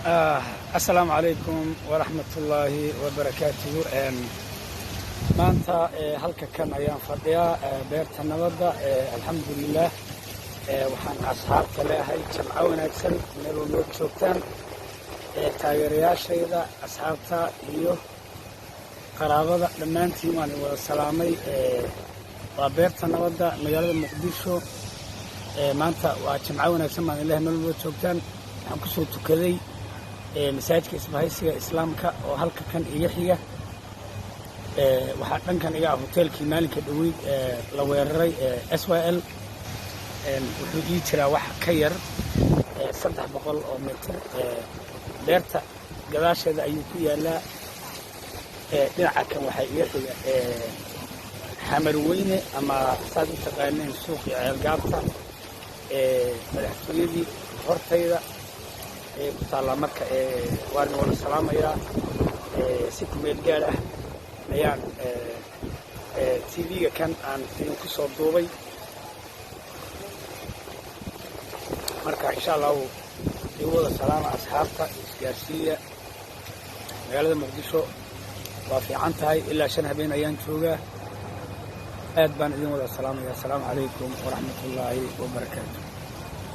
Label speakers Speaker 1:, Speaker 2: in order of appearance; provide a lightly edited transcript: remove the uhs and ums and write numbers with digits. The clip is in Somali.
Speaker 1: Asalaamu calaykum waraxmatullaahi wabarakaatuhu. Maanta halka kan ayaan fadhiyaa, beerta nabadda. Alxamdulilah, waxaan asxaabta leeahay jamco wanaagsan meel walbood joogtaan. Taageerayaashayda, asxaabta iyo qaraabada, dhammaantiin waan wada salaamay. Waa beerta nabadda, magaalada Muqdisho. Maanta waa jamco wanaagsan baan ilahay meel walbood joogtaan. Waxaan kusoo tukaday masaajidka Isbahaysiga Islaamka oo halka kan iga xiga. Waxaa dhankan iga ah hoteelkii maalinka dhoweyd la weeraray, SYL. Wuxuu ii jiraa wax ka yar 300 oo mitir. Beerta gadaasheeda ayuu ku yaalaa. Dhinaca kan waxaa iga xiga Xamarweyne ama saad u taqaaneen suuqii Ceelgaabta. Madaxtooyadii hortayda ee ku taallaa. Marka waan wada salaamayaa. Si kumeel gaar ah ayaan TV-ga kan aan idinku soo duubay. Marka insha Allahu igu wada salaama asxaabta, isgaarsiiya. Magaalada Muqdisho waa fiican tahay, ilaa 5 habeen ayaan joogaa. Aad baan idin wada salaamaya. Asalaamu calaykum waraxmatullaahi wabarakaatu.